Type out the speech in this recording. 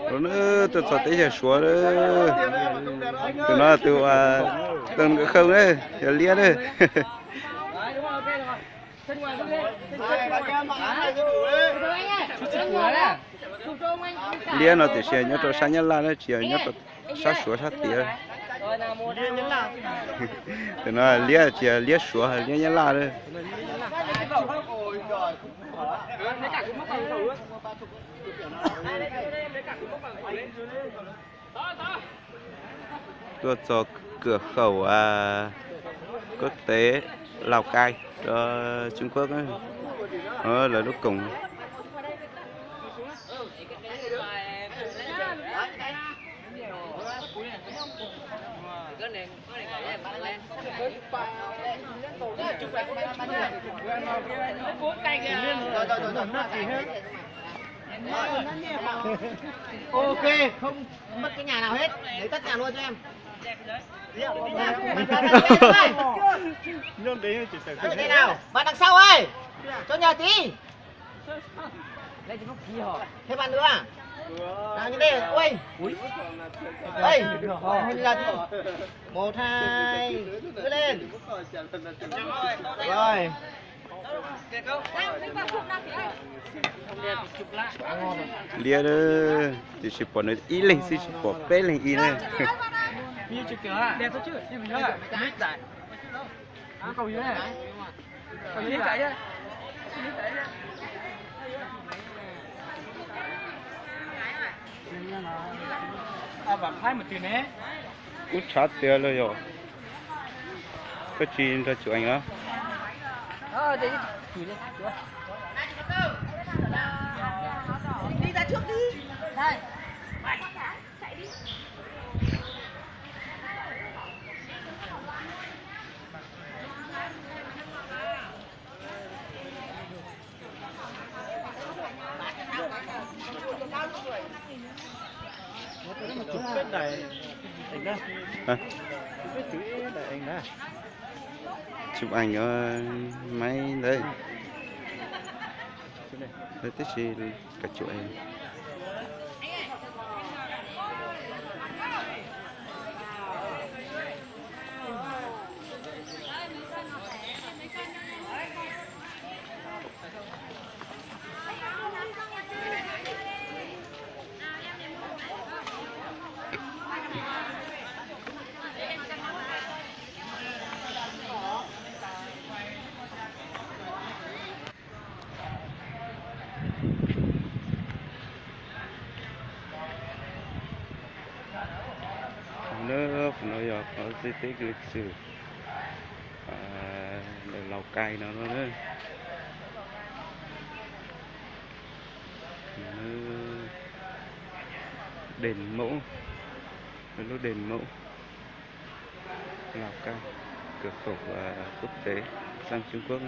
Tuaj txog teb chaws Suav lawm. Tus no tus, tus nkawd khawb na, yog liab na. Liab no tiam sis nyob rau sab Nyab Laj na, tsis yog nyob rau sab Suav sab tid. Tus no liab tsis yog liab Suav, liab Nyab Laj na. Tuaj txog kawm khaum quốc tế Lào Cai rau Trung Quốc, lawv lub koom. Ok, không mất cái nhà nào hết, lấy tất cả luôn cho em. Thế nào? Bạn đằng sau ơi, cho nhờ tí. Thêm bạn nữa à? Nào, như đây, ui. Ê, là một, hai, cứ lên. Rồi. Liab, tiam sis pom nws ib leeg xwb tsis pom peb leeg ib na. Ub, tshav tiag los yog. Koj tsis nrog chụp ảnh los? Chụp ảnh, máy đấy. Tib si ka chụp ảnh. Qhov no yog qhov di tích lịch sử ntawm Lào Cai no na. Đền Mẫu, lub đền Mẫu Lào Cai, cửa khẩu quốc tế sang Trung Quốc.